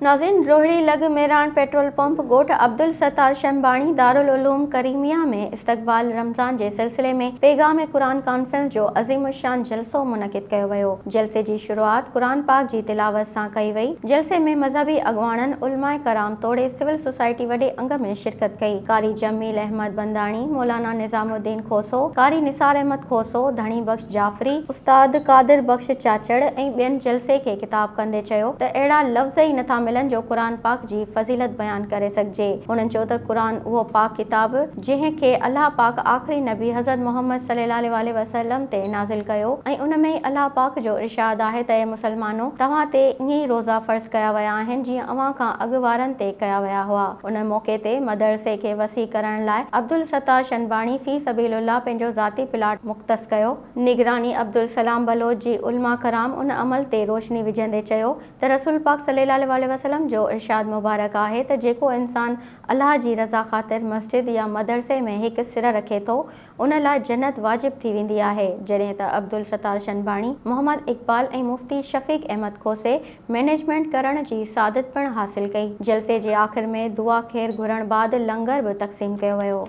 ناظرين روهڙي لڳ Mehran petrol pump ڳوٺ عبدالستار شنباڻي دارالعلوم ڪريميه ۾ استقبال رمضان جي سلسلي ۾ پيغام قرآن ڪانفرنس جو عظيم الشان جلسو منعقد ڪيو ويو. جلسي جي شروعات قرآن پاڪ جي تلاوت سان ڪئي وئي. جلسي ۾ مذهبي اڳواڻن، علماء ڪرام توڙي سول سوسائٽي وڏي انگ ۾ شرڪت ڪئي. قاري جميل احمد بنداڻي، مولانا نظام الدين کوسو، قاري نثار احمد کوسو، ڌڻي بخش جعفري، استاد قادر بخش چاچڙ ۽ ٻين جلسي کي خطاب ڪندي چيو ته اهڙا لفظ ئي نٿا ملن جو قرآن پاڪ جي فضيلت بيان ڪري سگهجي. هنن چيو ته قرآن اهو پاڪ ڪتاب جنهن کي الله پاڪ آخري نبي حضرت محمد صلي الله عليه واٰله وسلم تي نازل ڪيو ۽ ان ۾ ئي الله پاڪ جو ارشاد آهي ته اي مسلمانو توهان تي ائين ئي روزا فرض ڪيا ويا آهن جيئن اوهان کان اڳ وارن تي ڪيا ويا هئا. ان موقعي تي مدرسي کي وسيع ڪرڻ لاء عبدالستار شنباڻي في سبيل الله پنهنجو ذاتي پلاٽ مختص ڪيو. نگراني عبدالسلام بلوچ جي علماء ڪرام ان عمل تي روشني وجهندي چيو ته رسول پاڪ صلي الله عليه وسلم جو ارشاد مبارڪ آهي ته جيڪو انسان الله جي رضا خاطر مسجد يا مدرسي ۾ هڪ سر رکي ٿو ان لاء جنت واجب ٿي ويندي آهي جڏهن ته عبدالستار شنباڻي، محمد اقبال ۽ مفتي شفيق احمد کوسي مئنيجمينٽ ڪرڻ جي سعادت پڻ حاصل ڪئي. جلسي جي آخر ۾ دعا خير گهرڻ بعد لنگر به تقسيم ڪيو ويو.